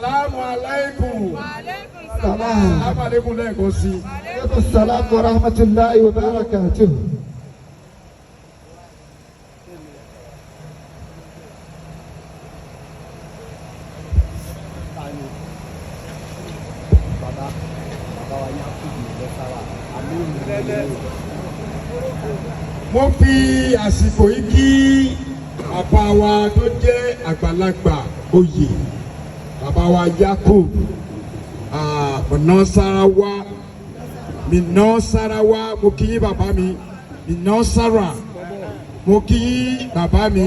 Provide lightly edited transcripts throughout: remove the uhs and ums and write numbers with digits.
Salamu alaikum. Salam. Salamu alaikum lẹ́ẹ̀kan sí i. Aleykum salam wa rahmatulahi wa barakatuh. Mo fi àsìkò yìí kí bàbá wa tó jẹ́ àgbàlagbà oyè, bàbá wa Yakub Mọ̀nàsáráwá Mìnàsáráwá. Mo kí yín, bàbá mi Mìnàsára. Mo kí yín, bàbá mi.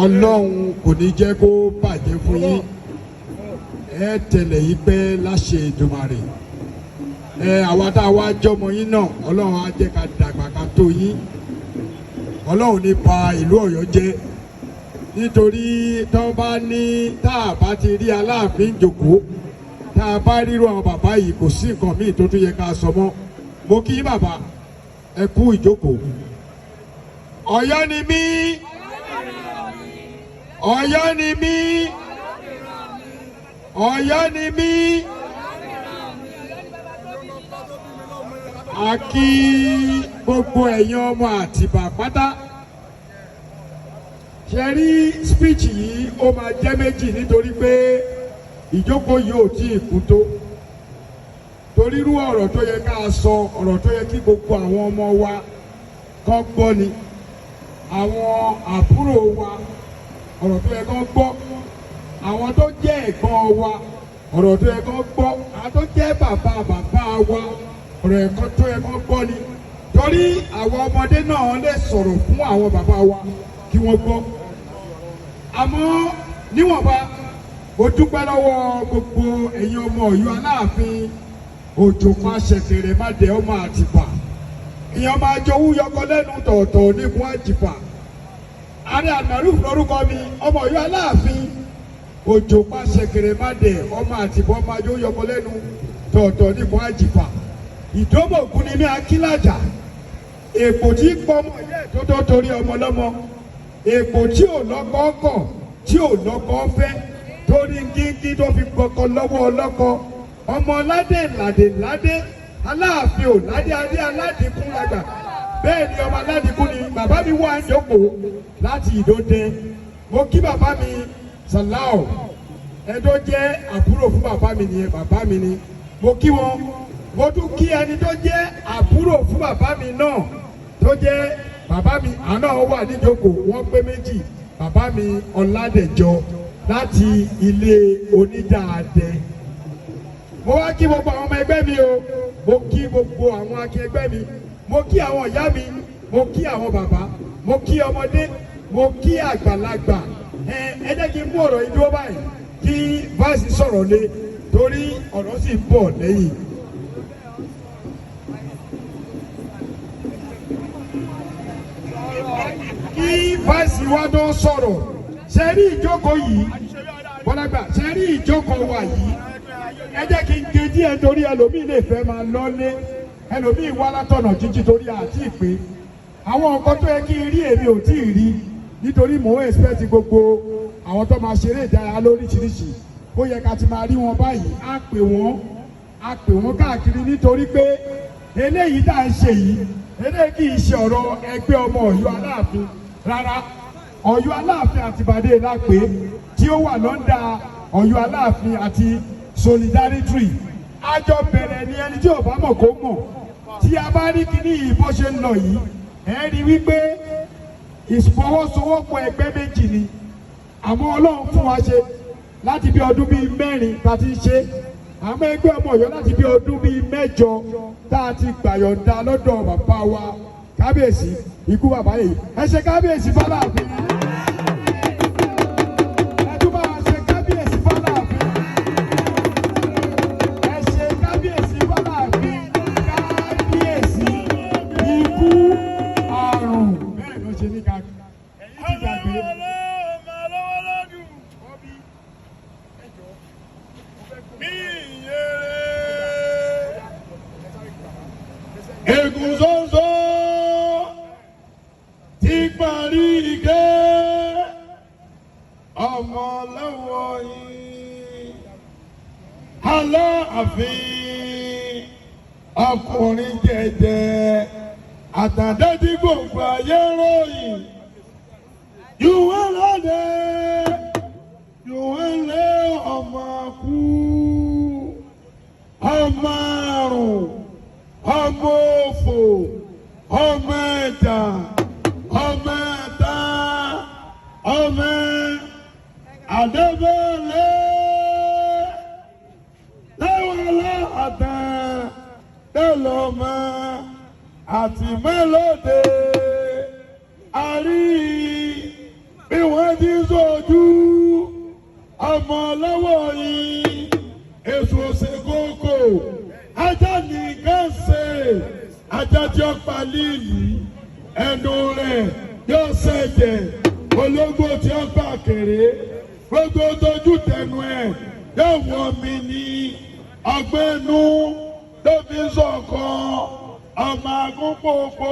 Ọlọ́run kò ní jẹ́ kó bàjẹ́ fún yín. Ẹ tẹ̀lé yìí pẹ́ láṣẹ Èdùmàrè. Ẹ àwa tá a wá jọmọ yín náà, Ọlọ́run á jẹ́ ká dàgbà ká tó yín. Ọlọ́run ní pa ìlú Ọ̀yọ́ jẹ́, nítorí tó bá ní tá a bá ti rí Aláàfin jòkó, tá a bá ríru àwọn bàbá yìí, kò sí nǹkan míì tó tún yẹ ká sọ mọ́. Mo kí yín, bàbá, ẹ kú ìjókòó. Ọ̀yọ́ ni mí, Ọ̀yọ́ ni mí, Ọ̀yọ́ ni mí. A kí gbogbo ẹ̀yin ọmọ Àtìbà pátá. Ṣe rí speech yìí, ó máa jẹ́ méjì, nítorí pé ìjókòó yìí ò tí ì kú tó, torí irú ọ̀rọ̀ tó yẹ ká sọ, ọ̀rọ̀ tó yẹ kí gbogbo àwọn ọmọ wa kọ́ gbọ́ ni, àwọn àbúrò wa, ọ̀rọ̀ tó yẹ kó gbọ́, àwọn tó jẹ́ ẹ̀gbọ́n wa, ọ̀rọ̀ tó yẹ kó gbọ́, àwọn tó jẹ́ bàbá bàbá wa, ọ̀rọ̀ ẹ̀kọ́ tó yẹ kó gbọ́ ni, torí àwọn ọmọdé náà lè sọ̀rọ̀ fún àwọn bàbá wa kí wọ́n gbọ́. Àmọ́ níwọ̀nba, mo dúpẹ́ lọ́wọ́ gbogbo ẹ̀yin ọmọ Ọ̀yọ́ Aláàfin, òjòpá ṣẹ̀kẹ̀rẹ̀ má dẹ̀, ọmọ Àtìbà, ìyẹn máa jowú yọkọ lẹ́nu tọ̀ọ̀tọ̀ nígun Àjìbà. Ààrẹ Almaroof lórúkọ mi, ọmọ Ọ̀yọ́ Aláàfin, òjòpá ṣẹ̀kẹ̀rẹ̀ má dẹ̀, ọmọ Àtìbà, ọmọ ajó yọkọ lẹ́nu tọ̀ọ̀tọ̀ nígun Àjìbà. Ìdómògùn ni mí, akílájà èpò tí pọmọ yẹ tó tó torí ọmọ lọ́mọ, èpò tí ò lọ́kọ kọ̀, tí ò lọ́kọ fẹ́, torí kíkí tó fi gbọkọ lọ́wọ́ ọlọ́kọ. Ọmọ ládé ládé ládé, Aláàfin ò ládé, adé aládìkún lágbà. Bẹ́ẹ̀ ni, ọmọ aládìkún ni bàbá mi wà ń jókòó láti Ìdódẹ. Mo kí bàbá mi Sàláò, ẹ tó jẹ́ àbúrò fún bàbá mi nìyẹn, bàbá mi ni, mo kí wọn. Mo tún kí ẹni tó jẹ́ àbúrò fún bàbá mi náà, tó jẹ́ bàbá mi àná wà níjókòó, wọ́n pé méjì, bàbá mi Ọládẹ̀jọ láti ilé Onídàádẹ. Mo wá kí gbogbo àwọn ọmọ ẹgbẹ́ mi o. Mo kí gbogbo àwọn akin ẹgbẹ́ mi, mo kí àwọn ìyá mi, mo kí àwọn bàbá, mo kí ọmọdé, mo kí àgbàlagbà. Ẹ jẹ́ kí n mú ọ̀rọ̀ yìí dúró báyìí kí vice sọ̀rọ̀ lé, torí ọ̀rọ̀ sì ń bọ̀ lẹ́yìn. Kí vice wa tó sọ̀rọ̀, ṣe rí ìjókòó yìí, bọ́lágbà, ṣe rí ìjókòó wa yìí, ẹ jẹ́ kí n gé díẹ̀, torí ẹlòmíì lè fẹ́ máa lọ́lé, ẹlòmíì wá látọ̀nà jíjìn, torí àti ìpè àwọn nǹkan tó yẹ kí n rí, èmi ò tí ì rí, nítorí mò ń expect gbogbo àwọn tó máa ṣeré ìdárayá lóríṣiríṣi. Ó yẹ ká ti máa rí wọn báyìí. Á pè wọ́n, á pè wọ́n káàkiri, nítorí pé eléyìí tá à ń ṣe yìí, eléyìí kì í ṣe ọ̀rọ̀ ẹgbẹ́ ọmọ Ọ̀yọ́ Aláàfin rárá. Ọ̀yọ́ Aláàfin Àtìbàdé lápè, tí ó wà l'under Ọ̀yọ́ Aláàfin àti Solidarity. Àjọ bẹ̀rẹ̀ ni, ẹni tí ò bá mọ̀ kó mọ̀. Tí a bá rí kíní yìí bó ṣe ń lọ yìí, ẹ rí wípé ìfọwọ́sowọ́pọ̀ ẹgbẹ́ méjì ni. Àmọ́ Ọlọ́run fún wa ṣe, láti bí ọdún bíi 4 tá a ti ń ṣe. Àmọ́ ẹgbẹ́ ọmọ Ọ̀yọ́, láti bí ọdún bíi 8 tá a ti gbàyọ̀ǹda lọ́dọ̀ bàbá wa kábíyèsí, ikú bàbá yìí. Ẹ ṣe kábíyèsí fọláàfin, ẹ tún bá wa ṣe kábíyèsí fọláàfin, ẹ ṣe kábíyèsí fọláàfin. Kábíyèsí, ikú àrùn bẹ́ẹ̀ ló ṣe ní ká ẹ̀yìn ti gbàgbé. Egun ṣoṣo tí parí ike. Aláàfin ọkùnrin jẹjẹ àtàndá tí gbogbo ayé ròyìn yùwọ́n lọ́dẹ yùwọ́n lé ọmọ kú ọmọ àrùn ọmọ òfò ọmọ ẹ̀jà ọmọ ẹ̀ta ọmọ àdébẹ̀lẹ̀ lẹ́wọ̀lá àtàn tẹ́lọ̀mọ́ àti mẹ́lọ́dẹ àrí bí wọ́n ti sọ́jú ọmọ lọ́wọ́ yìí èso ṣe kókó ajá nìkan ṣe ajá tí ó pa líìlì ẹnu rẹ̀ yóò ṣẹ̀jẹ̀ ológbò tí ó pa kéré gbogbo tójú tẹnu ẹ̀ yóò wọ mi ní ọgbẹ́nu ló fi sọ̀kan ọmọ agúnpòpò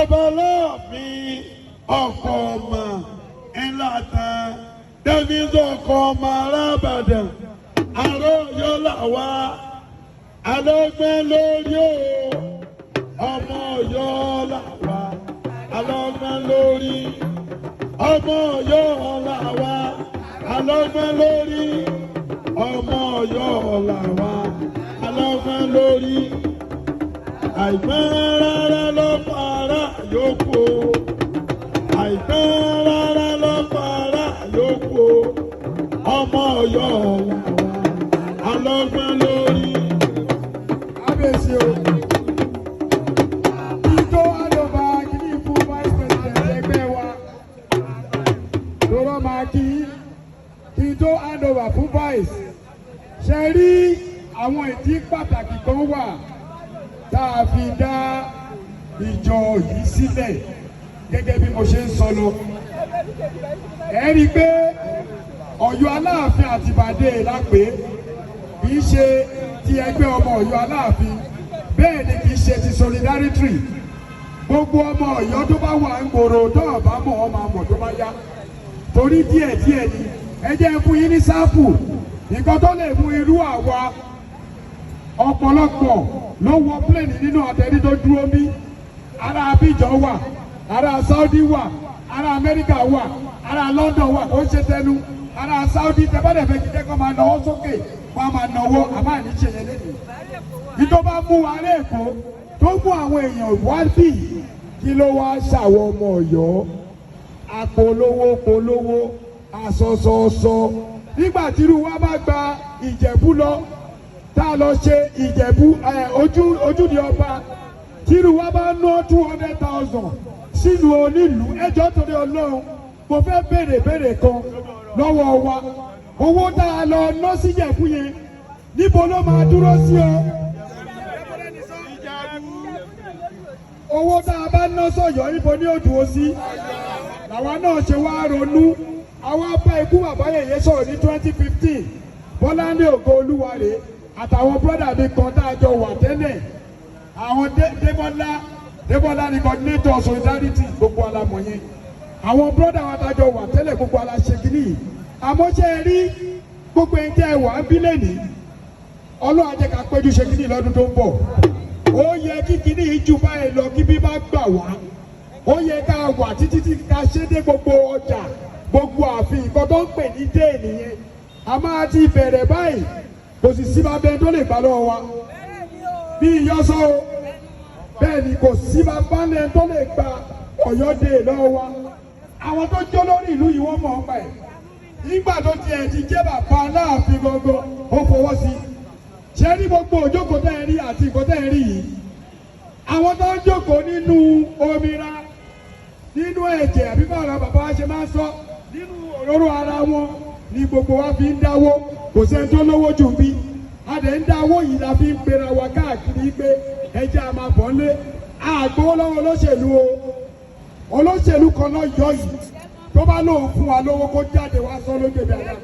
babaláàfin ọkọ̀ ọmọ ńlá tán débi sọ̀kan ọmọ arábàdàn àrò yóò là wá alọ́gbẹ́ lórí o ọmọ Ọ̀yọ́ là wá alọ́gbẹ́ lórí ọmọ Ọ̀yọ́ là wá alọ́gbẹ́ lórí ọmọ Ọ̀yọ́ là wá alọ́gbẹ́ lórí àìpẹ́ rárá ló para yòókù o àìpẹ́ rárá ló para yòókù o ọmọ Ọ̀yọ́ là wá alọ́gbẹ́ lórí. Kábíyèsí o. Kí tó àdọ̀bà kìíní fún vice president ẹgbẹ́ wa. Lọ́rọ̀ máa kí kí tó handover fún vice. Ṣé rí àwọn ìdí pàtàkì kan wà tá a fi dá ìjọ yìí sílẹ̀ gẹ́gẹ́ bí mo ṣe ń sọ lọ. Ẹ rí i pé Ọ̀yọ́ Aláàfin Àtìbàdé la pè é, kì í ṣe ti ẹgbẹ́ ọmọ Ọ̀yọ́ Aláàfin, bẹ́ẹ̀ ni kì í ṣe ti solidarity. Gbogbo ọmọ Ọ̀yọ́ tó bá wà ń gbòòrò tó ọ̀bá mọ̀ ọ́ máa mọ̀ tó bá yá, torí díẹ̀ díẹ̀ ni. Ẹ jẹ́ fún yín ní sample nǹkan tó lè mú irú àwa. Ọ̀pọ̀lọpọ̀ ló wọ plane nínú àtẹ̀rí tó dúró mí. Ará Abidjan wà, ará Saudi wà, ará Amẹ́ríkà wà, ará London wà. Kó ṣe tẹnu ará Saudi tẹ́bàdẹ̀ fẹ́ kí jẹ́kọ́ máa nọwọ́ sókè, wọ́n á máa nọwọ́ àmọ́ àní ṣe yẹn lẹ́nu. Ìtọ́ bá mú wa lẹ́ẹ̀kọ́ tó mú àwọn èèyàn wá bì, kí ló wá ṣàwọ̀ ọmọ Ọ̀yọ́? Apolówó polówó asọsọsọ. Nígbà tí irú wa bá gba Ìjẹ̀bú lọ, tá a lọ ṣe Ìjẹ̀bú ojú ojúde ọba, tí irú wa bá ná 200,000 sínú onílùú ẹjọ́, torí Ọlọ́run, mo fẹ́ béèrè béèrè kan lọ́wọ́ wa: owó tá a lọ ná síjẹ̀bú yẹn, níbo ló máa dúró sí o? Owó tá a bá ná sọ̀yọ́, níbo ní ó dúró sí? Làwa náà ṣe wá ronú, àwa bá ikú bàbá yèyé sọ̀rọ̀ ní 2015. Bọ́láńdé Ògo Olúwarè àtàwọn brother mi kan tá a jọ wà tẹ́lẹ̀, àwọn Débọ́lá, Débọ́lá ni coordinator solidarity, gbogbo alamọ̀ yẹn. Àwọn brother wa tá a jọ wà tẹ́lẹ̀, gbogbo ala ṣe kínní yìí. Àmọ́ ṣe é rí gbogbo ẹni tẹ́ ẹ wà ń bí lẹ́nìí, Ọlọ́run á jẹ́ ká péjú ṣe kínní lọ́dún tó ń bọ̀. Ó yẹ kí kínní yìí ju báyìí lọ, kí bí bá gbà wá, ó yẹ ká wà títí tí ká ṣe dé gbogbo ọjà, gbogbo ààfin. Nǹkan tó ń pè ní dé nìyẹn. A máa ti bẹ̀rẹ̀ báyìí, kò sì sí bàbá ẹni tó lè gbà lọ́wọ́ wa bí ìyọ́sọ́ o. Bẹ́ẹ̀ ni, kò sí bàbá ẹni tó lè gba Ọ̀yọ́ dé lọ́wọ́ wa. Àwọn tó jó lórí ìlú yìí, wọ́n mọ̀ ọ́ pa ẹ̀. Nígbà tó tiẹ̀ ti jẹ́ bàbá Aláàfin gangan, ó fọwọ́ sí i. Ṣé ní gbogbo òjókòó tẹ́ ẹ rí àti nǹkan tẹ́ ẹ rí yìí, àwọn tó ń jókòó nínú omira, nínú ẹ̀jẹ̀, àbí báwo la bàbá wa ṣe máa ń sọ, nínú òróró ara wọn ni gbogbo wa fi ń dáwó. Kò sẹ́ni tó lówó jù bí a dẹ̀ ń dáwó yìí la fi ń pera wa káàkiri pé ẹjẹ́ a máa bọ̀ lé àgbowó lọ́wọ́ olóṣèlú o. Olóṣèlú kan náà yọ yìí tó bá lóun fún wa lówó, kó jáde wá sọ lójú ẹbí àdá,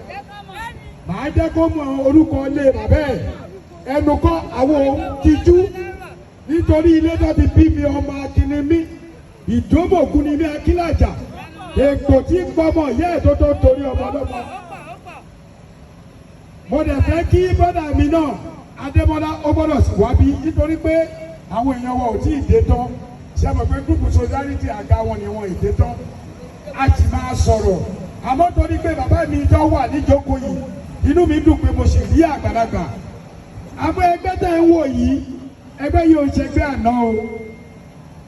màá jẹ́ kó mọ orúkọ ilé bàbá ẹ̀. Ẹnu kọ́ àwọn òun tijú nítorí ilé tó ti bí mi. Ọmọ akínní mi, ìdómòkú ni mi, akílàjà èkó tí ń pọmọ ìyá ẹ̀ tó tó torí ọmọ ọlọ́mọ. Mo dẹ̀ fẹ́ kí bọ́dà mi náà, Adémọ́lá, ó gbọ́dọ̀ wá bí, nítorí pé àwọn èèyàn wa ò tí ì dé tán. Ṣé mo pé group solidarity, àga wọn ni wọn ì dé tán. A sì máa sọ̀rọ̀, àmọ́ torí pé bàbá mi tó wà níjókòó yìí, inú mi dùn pé mo sì rí àgbàlagbà. Àmọ́ ẹgbẹ́ tẹ̀ ń wò yìí, ẹgbẹ́ yìí ò ń ṣẹgbẹ́ àná o.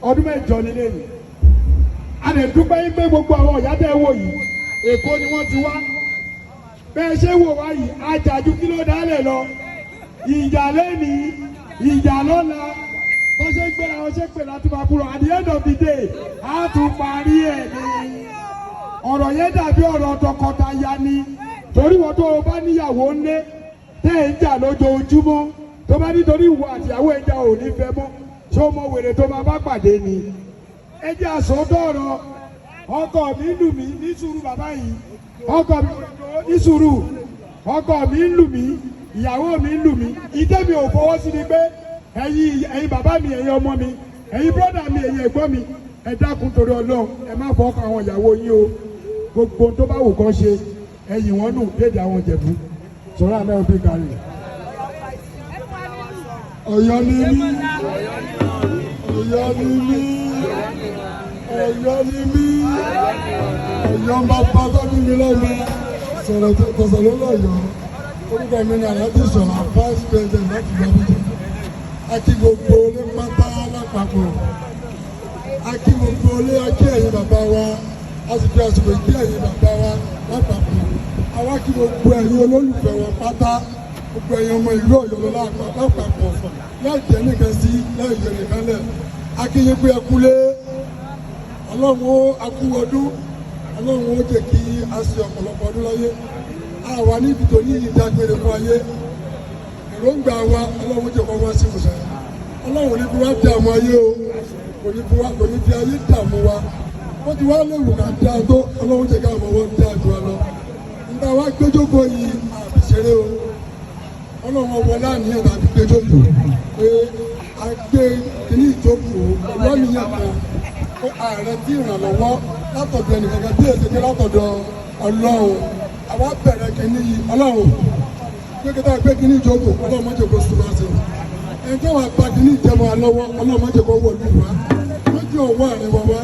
Ọdún 8 nílé ni. A lè dúpẹ́ yín pé gbogbo àwọn ìyá tẹ̀ ń wò yìí, Èkó ni wọ́n ti wá. Bẹ́ẹ̀ ṣe wò wá yìí, ajàdú kí ló dálẹ̀ lọ, ìjà lẹ́ni, ìjà lọ́la, bó ṣe ń gbéra wọn ṣe pè láti máa kúrò. At the end of the day, a tún parí ẹ̀ ní. Ọ̀rọ̀ yẹn dàbí ọ̀rọ̀ tọkọtaya ni, torí wọn tó o bá níyàwó ńlé tẹ́ ẹ̀ ń jà lójoojúmọ́, tó bá nítorí ìwọ àtìyàwó ẹ̀ jà, ò ní fẹ́ mọ́. Ṣé o mọ wèrè tó máa bá pàdé ni? Ẹ jẹ́ àsọdọ̀ ọ̀rọ̀. Ọkọ mi lù mí, ní sùúrù, bàbá yìí, ọkọ mi, ní sùúrù, ọkọ mi ń lù mí, ìyàwó mi ń lù mí. Ìdẹ́ mi ò fọwọ́ sí ni pé ẹ̀yin bàbá mi, ẹ̀yin ọmọ mi, ẹ̀yin brọ́dà mi, ẹ̀yin ẹ̀gbọ́n mi, ẹ dákun torí Ọlọ́run, ẹ má fọwọ́ kan àwọn ìyàwó yín o. Gbogbo tó bá wù kán ṣe, ẹ̀yìn wọn nù dédé. Àwọn Ìjẹ̀bú sọ̀rọ̀ àmẹ́ òbí kárí. Ọ̀yọ́ ni mí, Ọ̀yọ́ ni mí, Ọ̀yọ́ ni mí. Ọ̀yọ́ ń bá bá tó bí mi lọ́mọ sọ̀rọ̀ tọ̀sọ̀ ló lọ́yọ̀ọ́. Orúkọ mi ni Alhaji Sọ̀rọ̀, vice president láti Lọ́bìjì. A kí gbogbo olé pátá lápapọ̀, a kí gbogbo olé, a kí ẹ̀yin bàbá wa, a sì fi àsìkò kí ẹ̀yin bàbá wa lápapọ̀. Àwa kí gbogbo ẹ̀yin olólùfẹ́ wa pátá, gbogbo ẹ̀yin ọmọ ìlú Ọ̀yọ́ lọ lápapọ̀, láì jẹ́ nìkan sí, láì jẹ́ nìkan lẹ̀. A kí yín pé ẹ kúlé. Ọlọ́run ó akú ọdún, Ọlọ́run ó jẹ́ kí a ṣe ọ̀pọ̀lọpọ̀ ọdún láyé. A wà níbi tó ní ìdágbére fún ayé. Èròǹgbà wa, Ọlọ́run jẹ́ kó wá sí ìmúṣẹ. Ọlọ́run ní fi wá dààmú ayé o, kò ní fi wá, kò ní fi ayé dààmú wa. Ó ti wá léwu ká dáa tó, Ọlọ́run jẹ́ ká ọmọ wọn dáa jù wa lọ. Nígbà wá gbẹjọkọ yìí, àbíṣeré o. Ọlọ́run ọwọ́ láàníyàn tàbí gbẹjọkọ pé a gbé kíní ìjókòó lọ́nìyàn kan pé ààrẹ tí ìrànlọ́wọ́ látọ̀dọ̀ ẹnìkankan bí èsì pé látọ̀dọ̀ Ọlọ́run. Àwa bẹ̀rẹ̀ kíní yìí, Ọlọ́run pé kí táwọn gbé kíní ìjókòó, Ọlọ́run má jẹ́ kó sùn wá sí i. Ẹni tó wà pa kíní ìjẹun àlọ́wọ́, Ọlọ́run má jẹ́ kó wọlé wá, má jẹ́ òwò àárín wa wá.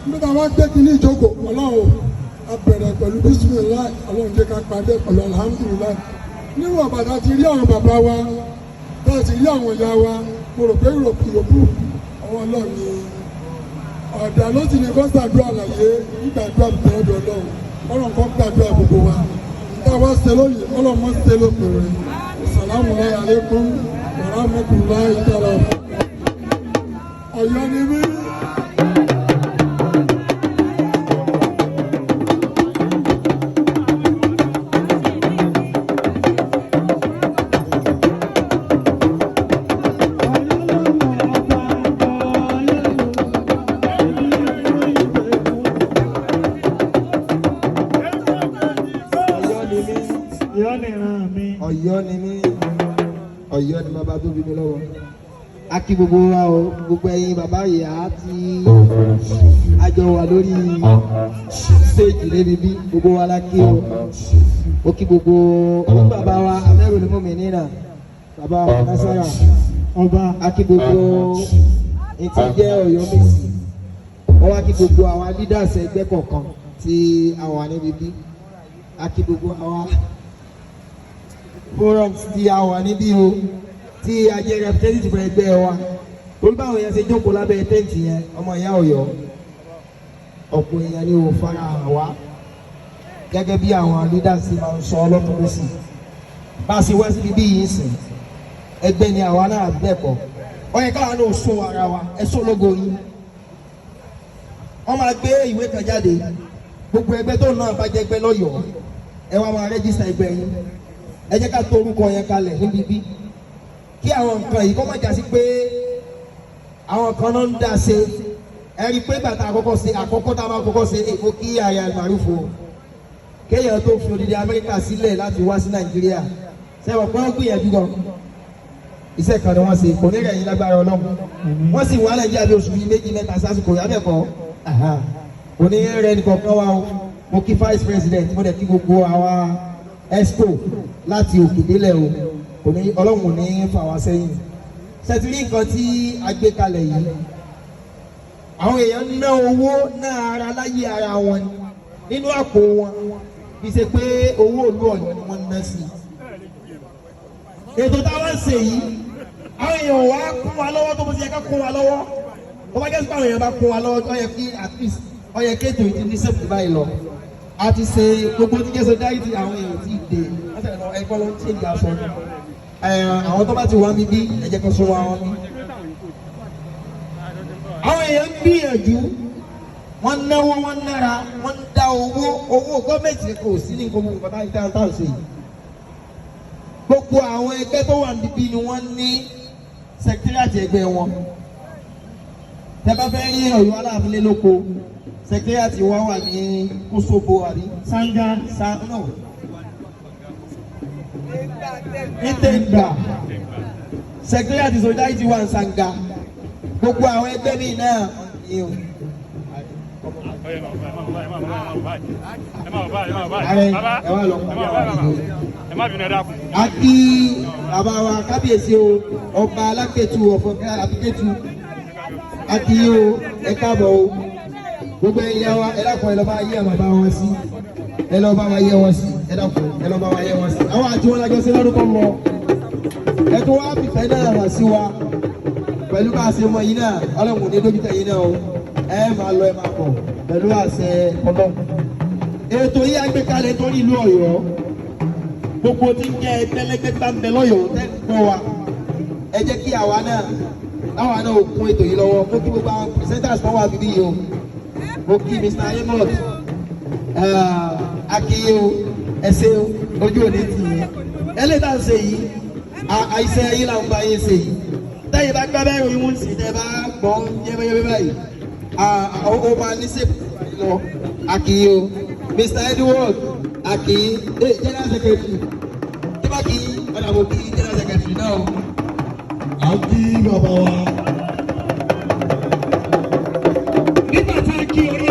Nígbà wá gbé kíní ìjókòó, Ọlọ́run, a bẹ̀rẹ̀ pẹ̀lú bisimilahi, Ọlọ́run jẹ́ ká pàdé pẹ̀lú alhamdulilayi. Níwọ̀n bàtà ti rí àwọn bàbá wa, tá a ti rí àwọn ìyá wa, mo rò pé ìròkù ọwọ́ Ọlọ́run ni. Ọ̀dà ló sì ní kó ṣàdúrà láyé, gbígbàdúrà bẹ̀rẹ̀ ọ̀dọ̀ Ọlọ́run. Ọlọ́run kó gbàdúrà gbogbo wa. Tá a wá ṣe lónìí, Ọlọ́run mọ́ ṣe lópin. Sàlámù alaykum wa rahmatulahi ta'ala. Ọ̀yọ́ ni mí. Ọ̀yọ́ ni mí. Ọ̀yọ́ ni ìran mi. Ọ̀yọ́ ni mí, Ọ̀yọ́ ni bàbá tó bí mi lọ́wọ́. A kí gbogbo wa o, gbogbo ẹ̀yin bàbá, ìyá tí a jọ wà lórí stage níbi bí, gbogbo wa la kí o. Ó kí gbogbo ó bàbá wa amẹ́rù ni mọ̀mí nínà, bàbá wa Nasara. Ọba. A kí gbogbo etí jẹ́ Ọ̀yọ́ Mèsì. Wọ́n wá kí gbogbo àwa leaders ẹgbẹ́ kọ̀ọ̀kan tí a wà níbi bí. A kí gbogbo àwa forums tí a wà níbí o, tí a jẹ́ representative fún ẹgbẹ́ wa. Torí báwọn yẹn ṣe jókòó lábẹ́ tent yẹn, ọmọ ìyá Ọ̀yọ́, ọ̀pọ̀ èèyàn ni ò fara hàn wá, gẹ́gẹ́ bí àwọn leaders ti máa ń sọ ọlọ́tún lọ́sì. Bá a ṣe wá síbi bí yìí ń sìn, ẹgbẹ́ ni àwa náà, bẹ́ẹ̀ kọ́? Ó yẹ káwa náà sọ ara wa, ẹ sọ lógo yín. Wọ́n máa gbé ìwé kan jáde, gbogbo ẹgbẹ́ tó náà bá jẹ́ ẹgbẹ́ lọ́yọ̀ọ́, ẹ wá máa register ẹgbẹ́ yín. Ẹ jẹ́ ká tó orúkọ yẹn kalẹ̀ níbi bí, kí àwọn nǹkan yìí kó má jásí pé àwọn kan náà ń dá ṣe. Ẹ rí i pé bàtà àkọ́kọ́ ṣe, àkọ́kọ́ tá a máa kọ́kọ́ ṣe èkó, kí ààrẹ àlùmárùfò kéèyàn tó fi odidi Amẹ́ríkà sílẹ̀ láti wá sí Nàìjíríà, sẹ́wọ̀n pé wọ́n gbìyànjú gan. Iṣẹ́ kan ni wọ́n ṣe, kò ní rẹ̀ yín lágbára Ọlọ́run. Wọ́n sì wá Nàìjíríà bí oṣù bíi 2, 3 sásìkò yàbẹ̀kọ́. Kò ní rẹ̀ nìkan kan wá o. Mo kí vice president, mo dẹ̀ kí gbogbo àwa. Exco láti òkè délẹ̀ o. Kò ní Ọlọ́run ò ní fà wá sẹ́yìn. Ṣètìlí nǹkan tí a gbé kalẹ̀ yìí, àwọn èèyàn ná owó ná ara láyé ara wọn nínú àpò wọn, fi ṣe pé owó ìlú Ọ̀yọ́ ni wọ́n ná sí i. Ètò táwọn ń ṣe yìí, àwọn èèyàn wá kún wa lọ́wọ́ tó bó ṣe yẹ ká kún wa lọ́wọ́. Tó bá jẹ́ sí pé àwọn èèyàn bá kún wa lọ́wọ́, ó yẹ kí at least ó yẹ kéètò ìdí ní sèpù báyìí lọ. A ti ṣe gbogbo tí jẹ́sọ̀ dáìtì, àwọn èèyàn ti dé, wọ́n sẹ̀rẹ̀ lọ ẹ̀kọ́ ló ń ṣe ìjà sọ ni. Àwọn tó bá ti wá mi bí, ẹ jẹ́ kó sún wa wọn bí. Àwọn èèyàn ń gbìyànjú, wọ́n náwó, wọ́n nára, wọ́n ń dá owó. Owó gọ́ọ̀mẹ̀ntì kò sí ní nǹkan gbogbo nǹkan tá à ń ṣe yìí. Gbogbo àwọn ẹgbẹ́ tó wà níbí ni wọ́n ní secretariat ẹgbẹ́ wọn. Tẹ́ bá fẹ́ rí Ọ̀yọ́ Aláàfin lóko, secretariat wa wà ní Kóṣogbo àbí Sanga. Sa no, ní Tẹ̀gbà. Secretariat solidarity wà ní Sanga. Gbogbo àwọn ẹgbẹ́ mi náà ní o. Ààrẹ, ẹ wá lọ pàdé àwọn àlejò. A kí bàbá wa kábíyèsí o, ọba Alákẹ́tù ọ̀fọ̀kẹ́ Àbíkẹ́tù, a kí yín o, ẹ káàbọ̀ o. Gbogbo ẹ̀yin wa, ẹ dákun, ẹ lọ bá yé àwọn bàbá wọn sí, ẹ lọ bá wa yé wọn sí, ẹ dákun, ẹ lọ bá wa yé wọn sí. Àwọn àti wọn lájọ sí lọ́dún tó lọ, ẹ tó wá fìfẹ́ náà hàn sí wa pẹ̀lú bá a ṣe mọ yín náà. Ọlọ́run ní dókítà yín náà o, ẹ máa lọ, ẹ máa bọ̀ pẹ̀lú àṣẹ Ọlọ́run. Ètò yìí agbékalẹ̀ torí ìlú Ọ̀yọ́, gbogbo tí ń jẹ́ ẹgbẹ́lẹ́gbẹ́ bá ń bẹ lọ́yọ̀ọ́ tẹ́ ń gbọ́ wa, ẹ jẹ́ kí àwa náà, àwa náà ò kún ètò yìí lọ́wọ́. Mo kí gbogbo àwọn presenters tó wà bíbí yìí o. Mo kí Mr. Amos Akinye o, ẹ ṣé o, ojú òní tì í. Ẹlẹ́ta ń ṣe yìí, àìsàn ayé là ń bá yín ṣe yìí. Tẹ́yìn bá gbá bẹ́ẹ̀ ròyìn wọ́n sì tẹ́ bá gbọ́n yẹ́bẹ́yẹ́bẹ́ báyìí, ó máa ní sèpù lọ. Akinye o, Mr. Edward Akinye, ẹ general secretary tí bá kí ọ̀dà, mo kí general secretary náà o. A kí bàbá wa. Nígbà tá a kí orí